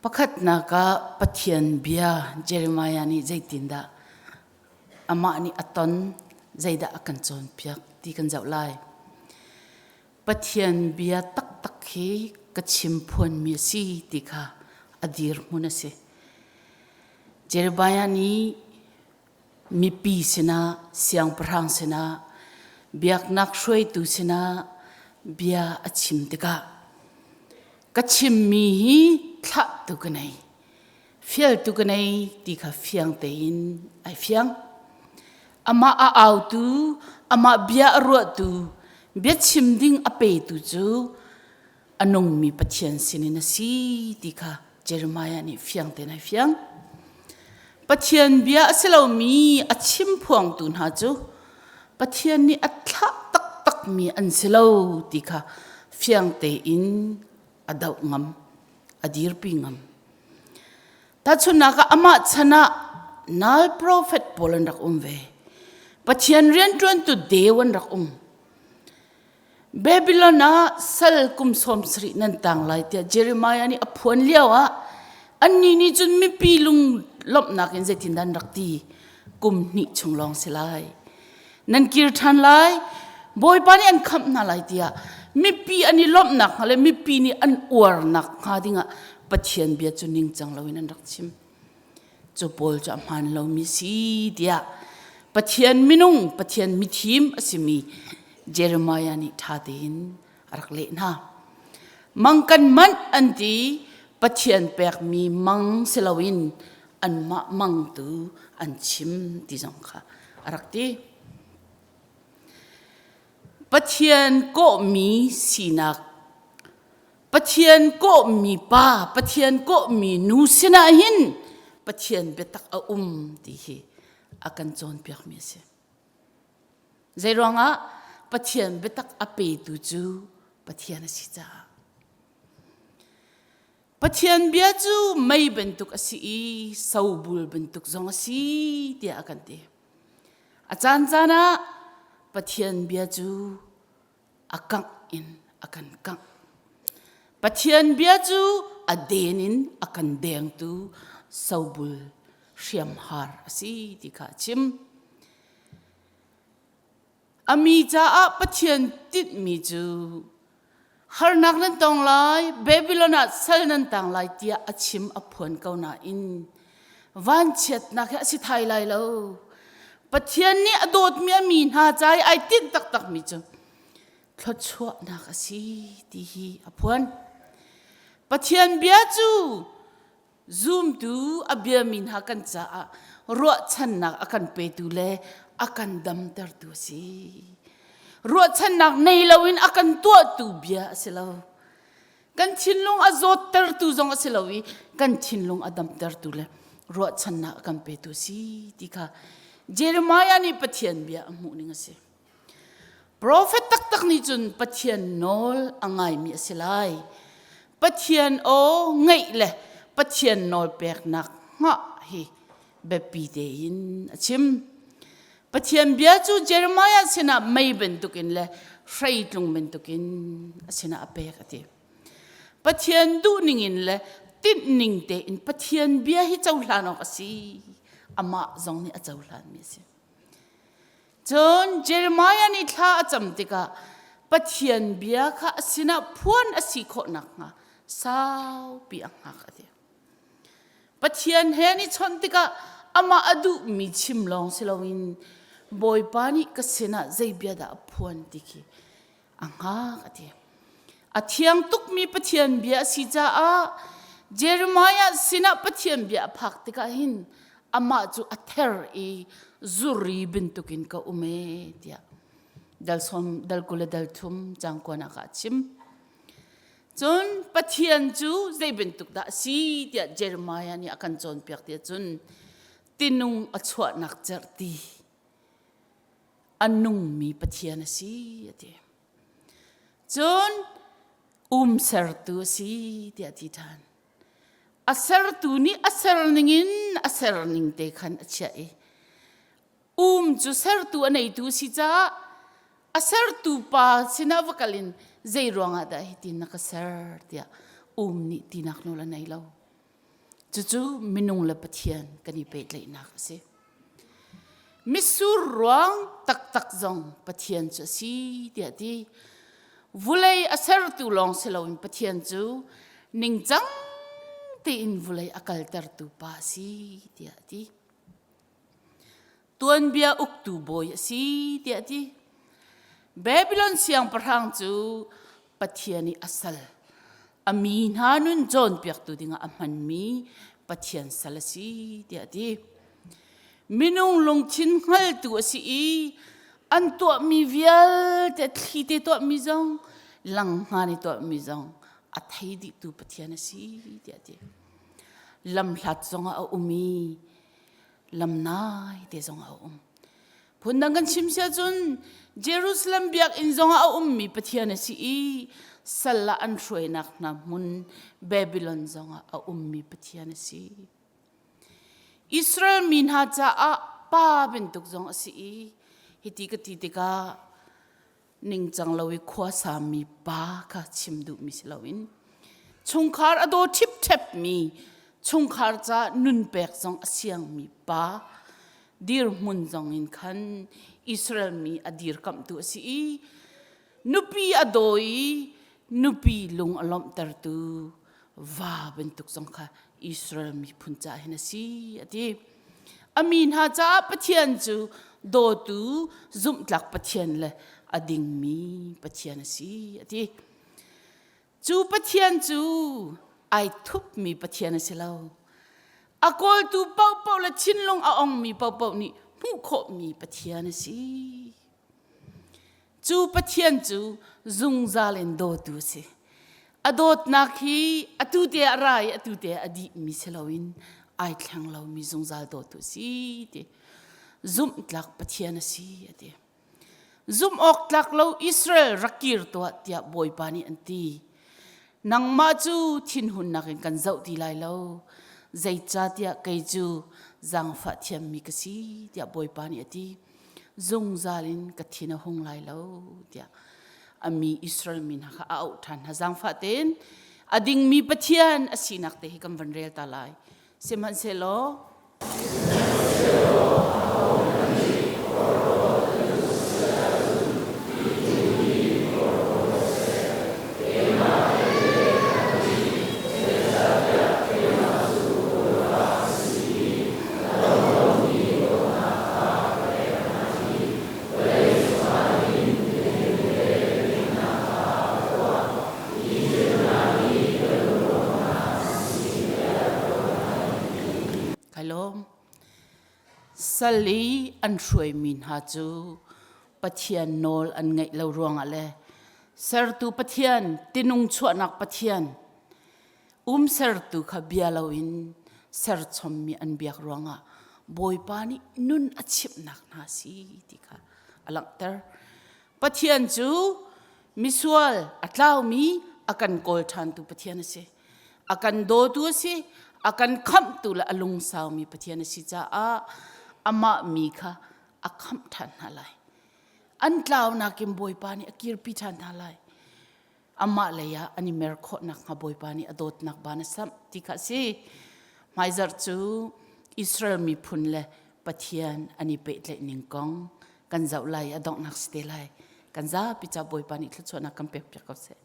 Pakhatnak ah Pathian bia Jeremiah nih zeitindah amah nih a ton, zeidah a kan cawnpiak ti kan zoh lai. Pathian bia taktak hi ka chim phuanmi a si ti kha a dirhmun a si. Jeremiah nih mipi sinah, siangpahrang sinah, biaknak hruaitu sinah bia a chim tikah ka chimmi hi thlahtu ka nei, fialtu ka nei ti kha fiang tein ai fiang. Amah a autu, amah bia a ruahtu, biachim ding a petu cu a nungmi Pathian sinin a si ti kha Jeremiah nih fiang tein ai fiang. Pathian bia a si lomi a chim phuangtu hna cu Pathian nih a thlah taktakmi an si lo ti kha fiang tein a doh ngam, a dirpi ngam. Tahchunhnak ah amah chan ah nal profet pawl an rak um ve. Pathian rianṭuantu deu an rak um. Babylon ah sal kum 70 nan tang lai tiah Jeremiah nih a phuan lio ah annih nih cun mipi lung lawmhnak in zeitindah an rak ti kum hnih chung lawng si lai nan kir ṭhan lai Bawipa nih an khamh hna lai tiah mipi an i lawmhnak hnga le mipi nih an uarnak hnga dingah Pathian bia cu ningcang loin an rak chim Cu pawl cu a hmaan lomi si tiah Pathian minung, Pathian mithim a simi Jeremiah nih ṭha tein a rak leh hna. Mang kan manh an ti, Pathian pekmi mang si loin anmah mang tu an chim ti zong kha a rak ti. Pathian kawhmi sinak Pathian kawhmi pa, Pathian kawhmi nu sinah hin Pathian biatak a um ti hi a kan cawnpiakmi a si. Zeiruangah Pathian biatak a petu cu Pathian a si caah. Pathian bia cu mei bantuk a si i sobul bantuk zong a si tiah a kan ti. A caancaan ah Pathian bia cu a kangh in a kan kangh. Pathian bia cu a den in a kan dengtu sobul hriamhar a si ti kha a chim. A mi caah Pathian tinhmi cu harnak nan tong lai, Babylon ah sal nan tang lai tiah a chim a phuan ko nain vanchiatnak hi a si thai lai lo. Pathian nih a dawtmi a mi hna ca i ai tinh taktakmi cu thluachuahnak a si ti hi a phuan. Pathian bia cu zumtu a biami hna kan caah ruahchannak a kan petu le a kan damtertu a si. Ruahchannak nei loin a kan tuahtu bia a si lo. Kan thinlung a zawttertu zong a si lo i kan thinlung a damtertu le ruahchannak a kan petu a si ti kha Jeremiah nih Pathian bia a hmuh ning a si. Profet taktak nih cun Pathian nawl a ngaimi a si lai. Pathian aw ngaih le Pathian nawl peknak hngah hi biapi tein a chim. Pathian bia cu Jeremiah sinah mei bantukin le hreitlung bantukin a sinah a pek a ti. Pathian duhning in le tinhning tein Pathian bia hi cohlan awk a si. Amah zong nih a cohlanmi a si. Cun Jeremiah nih thla a cam tikah Pathian bia kha a sinah phuan a si khawh nakhnga saupi a hngak a ti. Pathian he an i chawnh tikah amah a duhmi chim lawng si loin Bawipa nih ka sinah zei bia dah a phuan ti khi a hngak a ti. A thiang tukmi Pathian bia a si caah Jeremiah sinah Pathian bia a phak tikah hin amah cu a ther i zuri bantukin ka um ee tiah dal som dal 20 le dal thum cang kuanak ah a chim. Cun Pathian cu zei bantuk dah a si tiah Jeremiah nih a kan cawnpiak tiah cun tinung a chuahnak cerhti a nungmi Pathian a si a ti. Cun um sertu a si tiah a ti ṭhan. A sertu nih a ser ningin a ser ning te khan a chiah i Um cu sertu a neitu si caah a sertu pa sinah va kal in zei ruangah dah hitin na ka ser tiah um nih tinak nawl a nei lo. Cucu minung le Pathian kan i pehtlaihnak a si. Mitsur ruang taktak zong Pathian cu a si tiah a ti. Vulei a sertu lawng si loin Pathian cu ningcang tein vulei a kaltertu pa a si tiah a ti. Tuanbia uktu bawi a si tiah a ti. Babylon siangpahrang cu Pathian i a sal, a mi hna nun cawnpiaktu dingah a hmanmi Pathian sal a si tiah a ti. Minung lungthin hngaltu a si i an tuahmi vialte thli te tuahmi zong langhngan i tuahmi zong a thei dihtu Pathian a si tiah a ti. Lamhlat zongah a um i lamnai te zong a um. Phundang kan chim si ahcun Jerusalem biakinn zongah a ummi Pathian a si i sal ah an hruainak hna hmun Babylon zongah a ummi Pathian a si. Israel mi hna caah pa bantuk zong a si i hiti ka ti tikah ningcang lo i khua sami pa kha chim duhmi si loin chungkhar a daw ṭhipṭhepmi chungkhar ca nun pek zong a siangmi pa dirhmun zong in khan Israel mi a dirkamhtu a si i nupi a daw i nupi lung a lawmhtertu va bantuk zong kha Israel miphun caah hin a si a ti. A mi hna caah Pathian cu dawtu zumhtlak Pathian le a dingmi Pathian a si a ti. Cu Pathian cu ai thupmi Pathian a si lo. A kawltu paohpaoh le thinlung a ongmi paohpaoh nih hmuh khawhmi Pathian a si. Cu Pathian cu zungzal in dawtu a si. A dawtnak hi atu te ah ra i atu te ah a dihmi si loin ai thleng lomi zungzal dawtu a si ti. Zumhtlak Pathian a si a ti. Zumh awk tlak lo Israel rak kir tuah tiah Bawipa nih an ti. Nangmah cu thinhunnak in kan zoh ti lai lo. Zeicahtiah kei cu zaangfah thiammi ka si tiah Bawipa nih a ti. Zungzal in ka thin a hung lai lo tiah a mi Israel mi hna kha a auh ṭhan hna. Zaangfah tein a dingmi Pathian a sinak te hi kan van rel ta lai. Sihmanhsehlaw Kai lawm. Sal i an hruaimi hna cu Pathian nawl an ngaih lo ruangah le sertu Pathian, tinung chuahnak Pathian, umsertu kha bia loin serchommi an biak ruangah Bawipa nih nun a chimhnak hna si ti kha a langhter. Pathian cu misual a tlaumi a kan kawl ṭhantu Pathian a si. A kan dawtu a si, a kan khamhtu le a lungsaumi Pathian a si caah amah mi kha a khamh ṭhan hna lai. An tlaunak in Bawipa nih a kirpi ṭhan hna lai. Amah lei ah an i mer khawh nakhnga Bawipa nih a dawtnak ban a samh ti kha a si. Hmaizarh cu Israel miphun le Pathian an i pehtlaih ning kong kan zoh lai a donghnak si te lai. Kan zapi ca Bawipa nih thluachuahnak kan pek piak ko seh.